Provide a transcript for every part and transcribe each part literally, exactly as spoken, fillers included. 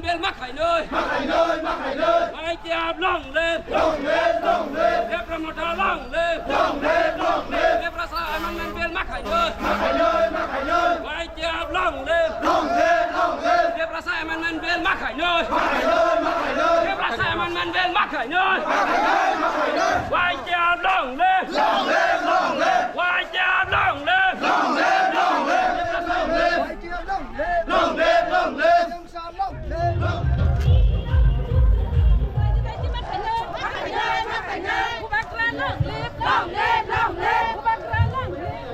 Bill ma khainoi. Ma khainoi, ma khainoi. Y T F long live. Long live, long live. Debra Motha long live. Long live, long live. Tiprasa Amendment Bill ma khainoi. Ma khainoi, ma khainoi. Y T F long live. Long live, long live. Tiprasa Amendment Bill ma khainoi. Ma khainoi, ma khainoi. Tiprasa Amendment Bill ma khainoi. Ma khainoi, ma khainoi. Y T F long live. Long live, long live. Y T F long live. Long live, long live. Tiprasa long live. Y T F long live.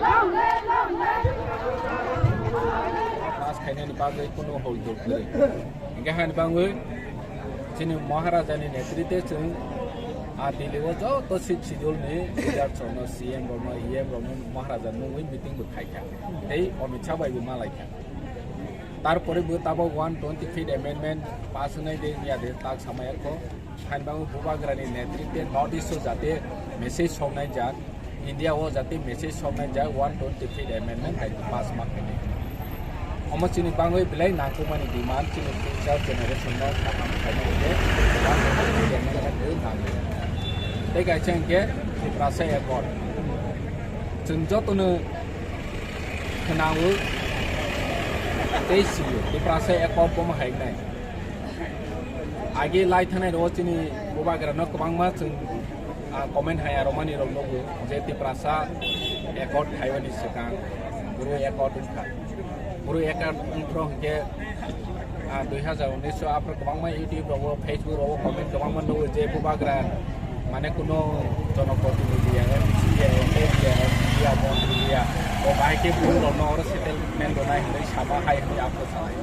Long live, long live. Pass khainani bagwi kunu hoi dol kwrwi. Hingke hani bagwi chini Maharajani netrite chwng a Delhi o joto sixth schedule ni leaders rokno, C M rokno, E M rokno Maharaja nungwi meeting bo khaikha. Tei Amit Shah bai bo malaikha. Tarpore bo tabok one twenty fifth amendment pass wngnai de wngya de tak samaya kho. Hani bagwi Bubagrani netrite North East o jate message soknai jak, India o jate message soknai jak one twenty fifth amendment hai pass ma khainai. Omo chini bagwi belai nangkukmani demand, chini future generation no kaham khainai hwnkhe one twenty fifth amendment bo nango. Tei kaisa hwnkhe Tiprasa Accord. Chwng jotono khwnao tei sio, Tiprasa Accord bomo hai wngnai. Age lai thangnai rok chini Bubagrano kwbangma chwng, ah, comment hai aromani rok nugo je Tiprasa Accord khaiyani swkang Bru Accord wngkha. Bru Accord wngphro hwnkhe, ah, dui hazar unis o aphro kwbangma YouTube rogo, Facebook rogo comment kwbangma nugo je Bubagra mane kuno jonoprotinidhi ya, M C ya, M L A ya, M P ya, montri ya, o bahai khe borok rokno oro settlement rwnai hinwi sama hai hinwi aphro salai.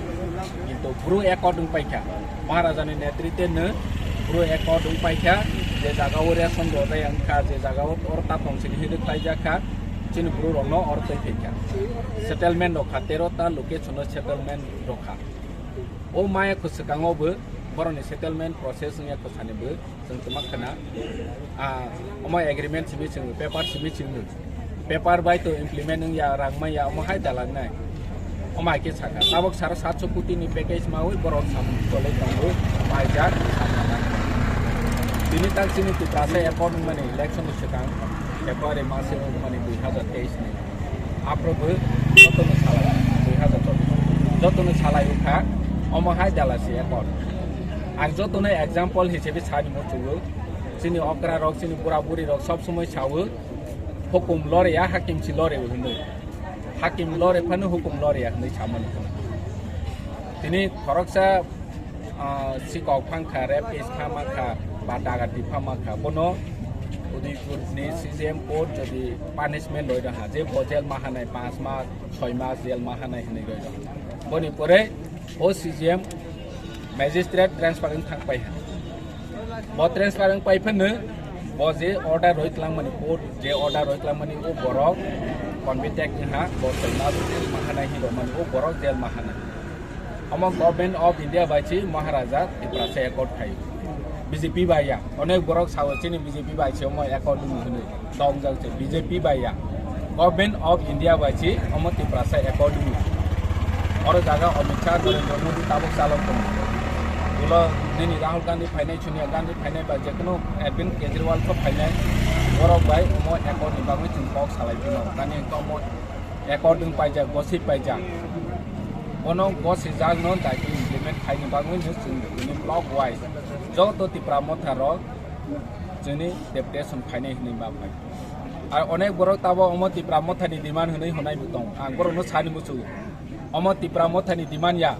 Kintu Bru Accord wngpaikha, Maharajani netrite no Bru Accord wngpaikha, je jaga o ration rojai wngkha, je jaga o oro ta tongthok hinwi khlaijak kha, chini borok rokno oro twi phaikha. Settlement rokha, tero ta location o settlement rokha. O maya kho swkango bo borokni settlement process wngya kho sani bo. Chwng twma khna, ah, omo agreement simi chwng, paper simi chwng, paper bai to implement wngya, rang manya, omo hai dalangnai. Omo hai khe sakha. Tabok sara satso koti ni package maui borok samung toloi tongo, maijak, samung nai. Tini tak chini Tiprasa Accord wngmani election ni swkang February mas o wngmani dui hazar teis ni. Aphro bo jotono salai, dui hazar chobbish. Jotono salai wngkha, omo hai dalasi Accord. Ang jotono example hisabe sani muchungo, chini okra rok, chini bura buri rok sob somoi sawo, hukum loreya, hakim si loreya hinwi. Hakim lore phano hukum loreya hinwi samani. Tini khoroksa ah, sikok phang kha, rape case phama kha, ba dagati phama kha, bono Udaipur ni C J M court jodi punishment roi raha, je bo jail mahanai panch mas, choi mas jail mahanai hinwi roi raha. Boni pore o C J M magistrate transfer wng thang pai ha. Bo transfer wng pai phano bo je order roi twlang mani, court je order roi twlang mani o borok convict wng ha, bo choi mas jail mahanai hinwi rok mani o borok jail mahanai. Omo Government of India bai si Maharaja Tiprasa Accord khai. B J P bai ya. Onek borok sao chini B J P bai si omo accord wng hwnwi. Tongjak se B J P bai ya. Government of India bai si omo Tiprasa Accord wng. Oro jaga Amit Shah, Narendra Modi tabuk chalok tongo. Ulo nini Rahul Gandhi phainai, Sonia Gandhi phainai ba jekono Arvind Kejriwal kho phainai. Borok bai omo accord ni bagwi chwng kok salai phino. Tani wngkha omo Accord wng paijak, gosip paijak. Bono gosijak no daitwi implement khaini bagwi no chwng tini block wise joto Tipra Motha rok chwngni deputation khainai hinwi ma phai. Ar onek borok tabo omo Tipra Motha ni demand hinwi honai bo tong. Ang borok no sani muchungo. Omo Tipra Motha ni demand ya.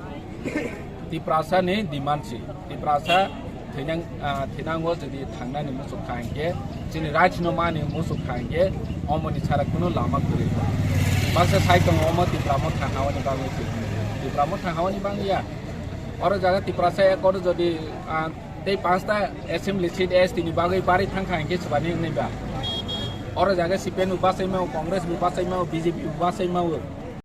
Tiprasa ni demand si. Tiprasa thinang, ah, thinango jodi thangnani muchuk kha hingke, chini rights no mani muchuk kha hingke, omoni sara kuno lama kwrwi. Baksa sai tongo omo Tipra Motha hawani bagwi si. Tipra Motha hawani bagwi ya. Oro jaga Tiprasa Accord jodi, ah, tei panchta assembly seat S T ni bagwi bari thang kha hingke swbani wngnai ba. Oro jaga C P M bo bachai mao, Congress bo bachai mao, B J P bo bachai mao.